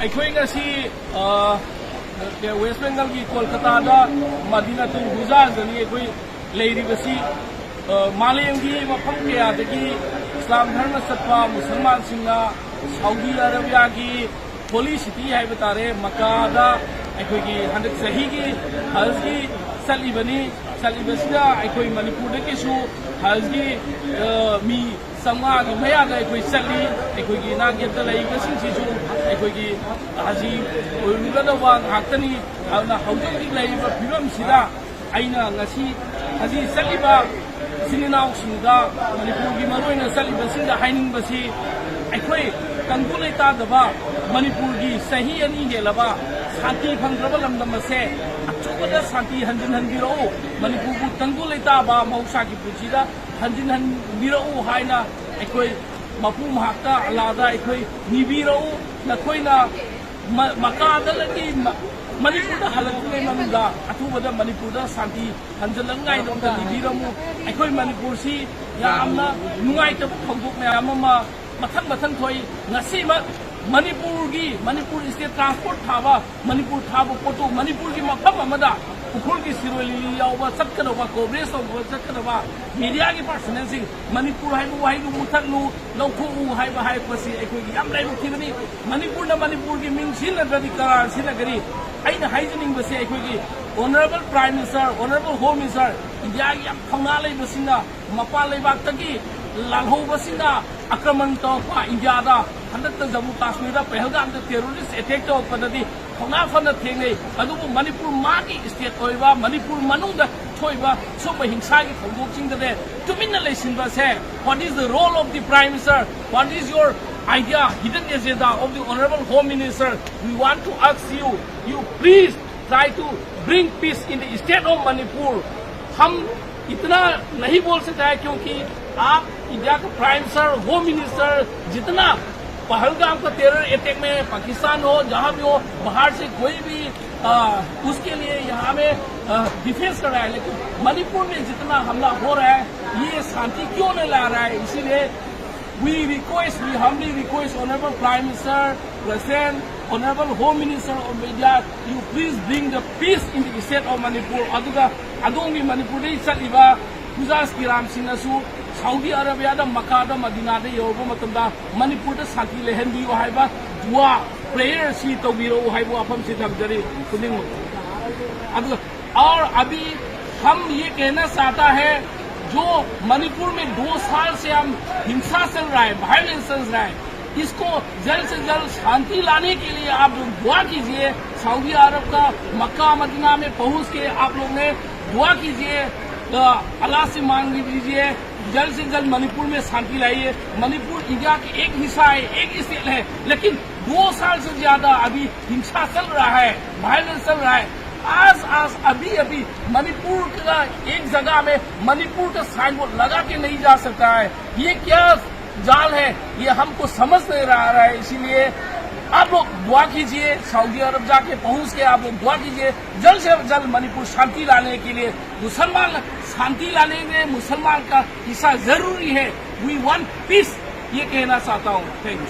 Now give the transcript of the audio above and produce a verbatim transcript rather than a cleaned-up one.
ꯑꯩꯈꯣꯏ ꯉꯁꯤ, ꯑ, ꯋꯦꯁ ꯕꯦꯡꯒꯜꯒꯤ ꯀꯣꯜꯀꯇꯥꯗ ꯃꯗꯤꯅꯥꯇꯨꯜ ꯍꯨꯖꯥꯖꯅꯤ ꯑꯩꯈꯣꯏ ꯂꯩꯔꯤꯕꯁꯤ꯫ ꯑ, ꯃꯥꯂꯦꯝꯒꯤ ꯃꯐꯝ ꯀꯌꯥꯗꯒꯤ ꯏꯁꯂꯥꯝ ꯙꯔꯃ ꯆꯠꯄ ꯃꯨꯁꯜꯃꯥꯟꯁꯤꯡꯅ ꯁꯥꯎꯗꯤ ꯑꯔꯥꯕꯤꯌꯥꯒꯤ ꯍꯣꯂꯤ ꯁꯤꯇꯤ ꯍꯥꯏꯕ ꯇꯥꯔꯦ, ꯃꯀꯥꯗ ꯑꯩꯈꯣꯏꯒꯤ ꯍꯟꯗꯛ ꯆꯍꯤꯒꯤ ꯍꯖꯒꯤ ꯆꯠꯂꯤꯕꯅꯤ꯫ ꯆꯠꯂꯤꯕꯁꯤꯗ ꯑꯩꯈꯣꯏ ꯃꯅꯤꯄꯨꯔꯗꯒꯤꯁꯨ ꯍꯖꯒꯤ, ꯑ, ꯃꯤ ꯆꯥꯝꯃꯉꯥꯒꯤ ꯃꯌꯥꯗ ꯑꯩꯈꯣꯏ ꯆꯠꯂꯤ꯫ ꯑꯩꯈꯣꯏꯒꯤ ꯅꯥꯛ ꯌꯦꯠꯇ ꯂꯩꯔꯤꯕꯁꯤꯡꯁꯤꯁꯨ ꯑꯩꯈꯣꯏꯒꯤ ꯍꯖꯤ ꯑꯣꯏꯔꯨꯒꯗꯕ ꯉꯥꯛꯇꯅꯤ꯫ ꯑꯗꯨꯅ ꯍꯧꯖꯤꯛ ꯍꯧꯖꯤꯛ ꯂꯩꯔꯤꯕ ꯐꯤꯕꯝꯁꯤꯗ ꯑꯩꯅ ꯉꯁꯤ ꯍꯖꯤ ꯆꯠꯂꯤꯕ ꯏꯆꯤꯟ ꯏꯅꯥꯎꯁꯤꯡꯗ, ꯃꯅꯤꯄꯨꯔꯒꯤ ꯃꯔꯨꯑꯣꯏꯅ ꯆꯠꯂꯤꯕꯁꯤꯡꯗ ꯍꯥꯏꯅꯤꯡꯕꯁꯤ, ꯑꯩꯈꯣꯏ ꯇꯪꯗꯨ ꯂꯩꯇꯥꯗꯕ ꯃꯅꯤꯄꯨꯔꯒꯤ ꯆꯍꯤ ꯑꯅꯤ ꯍꯦꯜꯂꯕ ꯁꯥꯟꯇꯤ ꯐꯪꯗ꯭ꯔꯕ ꯂꯝꯗꯝ ꯑꯁꯦ ꯑꯆꯨꯝꯕꯗ ꯁꯥꯟꯇꯤ ꯍꯟꯖꯤꯟꯍꯟꯕꯤꯔꯛꯎ꯫ ꯃꯅꯤꯄꯨꯔꯕꯨ ꯇꯪꯗꯨ ꯂꯩꯇꯥꯕ ꯃꯍꯧꯁꯥꯒꯤ ꯄꯨꯟꯁꯤꯗ ꯍꯟꯖꯤꯟꯍꯟꯕꯤꯔꯛꯎ ꯍꯥꯏꯅ ꯑꯩꯈꯣꯏ ꯃꯄꯨ ꯃꯍꯥꯛꯇ, ꯑꯜꯂꯥꯗ ꯑꯩꯈꯣꯏ ꯅꯤꯕꯤꯔꯛꯎ꯫ ꯅꯈꯣꯏꯅ ꯃ-, ꯃꯀꯥꯗꯒꯤ ꯃ-, ꯃꯅꯤꯄꯨꯔꯗ ꯍꯜꯂꯛꯇ꯭ꯔꯤꯉꯩ ꯃꯅꯨꯡꯗ ꯑꯊꯨꯕꯗ ꯃꯅꯤꯄꯨꯔꯗ ꯁꯥꯟꯇꯤ ꯍꯟꯖꯤꯜꯂꯛꯅꯉꯥꯏꯗꯃꯛꯇ ꯅꯤꯕꯤꯔꯝꯃꯨ꯫ ꯑꯩꯈꯣꯏ ꯃꯅꯤꯄꯨꯔꯁꯤ ꯌꯥꯝꯅ ꯅꯨꯡꯉꯥꯏꯇꯕ ꯊꯧꯗꯣꯛ ꯃꯌꯥꯝ ꯑꯃ ꯃꯊꯪ ꯃꯊꯪ ꯊꯣꯛꯏ꯫ ꯉꯁꯤꯃꯛ ꯃꯅꯤꯄꯨꯔꯒꯤ, ꯃꯅꯤꯄꯨꯔ ꯁ꯭ꯇꯦꯠ ꯇ꯭ꯔꯥꯟꯁꯄꯣꯔꯠ ꯊꯥꯕ, ꯃꯅꯤꯄꯨꯔ ꯊꯥꯕ ꯄꯣꯠꯇꯨ ꯃꯅꯤꯄꯨꯔꯒꯤ ꯃꯐꯝ ꯑꯃꯗ, ꯎꯈ꯭ꯔꯨꯜꯒꯤ ꯁꯤꯔꯣꯏ ꯂꯤꯂꯤ ꯌꯥꯎꯕ ꯆꯠꯀꯗꯧꯕ, ꯀꯣꯚꯔꯦꯖ ꯇꯧꯕ ꯆꯠꯀꯗꯕ ꯃꯦꯗꯤꯌꯥꯒꯤ ꯄꯥꯔꯁꯅꯦꯜꯁꯤꯡ, ꯃꯅꯤꯄꯨꯔ ꯍꯥꯏꯕ ꯋꯥꯍꯩꯗꯨ ꯃꯨꯊꯠꯂꯨ, ꯂꯧꯊꯣꯛꯎ ꯍꯥꯏꯕ ꯍꯥꯏꯔꯛꯄꯁꯤ ꯑꯩꯈꯣꯏꯒꯤ ꯌꯥꯝ ꯂꯥꯏꯕꯛ ꯊꯤꯕꯅꯤ꯫ ꯃꯅꯤꯄꯨꯔꯅ ꯃꯅꯤꯄꯨꯔꯒꯤ ꯃꯤꯡ ꯁꯤꯖꯤꯟꯅꯗ꯭ꯔꯗꯤ ꯀꯅꯥꯅ ꯁꯤꯖꯤꯟꯅꯒꯅꯤ? ꯑꯩꯅ ꯍꯥꯏꯖꯅꯤꯡꯕꯁꯦ, ꯑꯩꯈꯣꯏꯒꯤ Honourable Prime Minister, Honourable Home Minister, ꯏꯟꯗꯤꯌꯥꯒꯤ ꯌꯥꯝ ꯊꯧꯅꯥ ꯂꯩꯕꯁꯤꯡꯅ ꯃꯄꯥꯟ ꯂꯩꯕꯥꯛꯇꯒꯤ ꯂꯥꯜꯍꯧꯕꯁꯤꯡꯅ ꯑꯥꯀ꯭ꯔꯃꯟ ꯇꯧꯔꯛꯄ, ꯏꯟꯗꯤꯌꯥꯗ ꯍꯟꯗꯛꯇ ꯖꯝꯃꯨ ꯀꯥꯁꯃꯤꯔꯗ ꯄꯍꯜꯒꯥꯝꯗ ꯇꯦꯔꯣꯔꯤꯁ ꯑꯦꯇꯦꯛ ꯇꯧꯔꯛꯄꯗꯗꯤ ꯊꯧꯅꯥ ꯐꯅ ꯊꯦꯡꯅꯩ꯫ ꯑꯗꯨꯕꯨ ꯃꯅꯤꯄꯨꯔ ꯃꯥꯒꯤ ꯁ꯭ꯇꯦꯠ ꯑꯣꯏꯕ, ꯃꯅꯤꯄꯨꯔ ꯃꯅꯨꯡꯗ ꯊꯣꯛꯏꯕ ꯁꯨꯝꯕ ꯍꯤꯡꯁꯥꯒꯤ ꯊꯧꯗꯣꯛꯁꯤꯡꯗꯅꯦ ꯇꯨꯃꯤꯟꯅ ꯂꯩꯁꯤꯟꯕꯁꯦ, what is the role of the Prime Minister? What is your idea, hidden agenda of the Honourable Home Minister? We want to ask you, you please try to bring peace in the state of Manipur. हम इतना नहीं बोल सकता है क्योंकि आप India का prime minister, home minister, जितना पहलगाम का टेरर अटैक में पाकिस्तान हो, जहां भी हो, बाहर से कोई भी, आ, उसके लिए यहाँ में, आ, डिफेंस कर रहा है, लेकिन मणिपुर में जितना हमला हो रहा है, ये शांति क्यों नहीं ला रहा है? इसीलिए we request, we humbly request Honourable Prime Minister, President, Honorable Home Minister of India, you please bring the peace in the state of Manipur. ꯑꯗꯨꯒ ꯑꯗꯣꯝꯒꯤ ꯃꯅꯤꯄꯨꯔꯗꯒꯤ ꯆꯠꯂꯤꯕ ꯄꯨꯖꯥ ꯁ꯭ꯀꯤꯔꯥꯝꯁꯤꯡꯅꯁꯨ ꯁꯥꯎꯗꯤ ꯑꯔꯥꯕꯤꯌꯥꯗ ꯃꯀꯥꯗ ꯃꯗꯤꯅꯥꯗ ꯌꯧꯔꯕ ꯃꯇꯝꯗ ꯃꯅꯤꯄꯨꯔꯗ ꯁꯥꯟꯇꯤ ꯂꯩꯍꯟꯕꯤꯌꯨ ꯍꯥꯏꯕ ꯗꯨꯋꯥ, prayer ꯁꯤ ꯇꯧꯕꯤꯔꯛꯎ ꯍꯥꯏꯕ ꯋꯥꯐꯝꯁꯤ ꯊꯝꯖꯔꯤ ꯈꯨꯗꯤꯡꯃꯛ꯫ ꯑꯗꯨꯒ और अभी हम ये कहना चाहता है, जो मणिपुर में दो साल से हम हिंसा चल रहा है, वायलेंस चल रहा है, इसको जल्द से जल्द शांति लाने के लिए आप लोग दुआ कीजिए। सऊदी अरब का मक्का मदीना में पहुंच के आप लोग ने दुआ कीजिए, अ, अल्लाह से मांग लीजिए, जल्द से जल्द मणिपुर में शांति लाइए। मणिपुर इंडिया की एक हिस्सा है, एक स्टेट है, लेकिन दो साल से ज्यादा अभी हिंसा चल रहा है, वायलेंस चल रहा है। आज आज अभी अभी मणिपुर का एक जगह में मणिपुर का साइन बोर्ड लगा के नहीं जा सकता है। ये क्या जाल है, ये हमको समझ नहीं रहा है। इसीलिए आप लोग दुआ कीजिए, सऊदी अरब जाके पहुंच के आप लोग दुआ कीजिए, जल्द से जल्द मणिपुर शांति लाने के लिए। मुसलमान शांति लाने में मुसलमान का हिस्सा जरूरी है। We want peace, ये कहना चाहता हूँ। Thank you.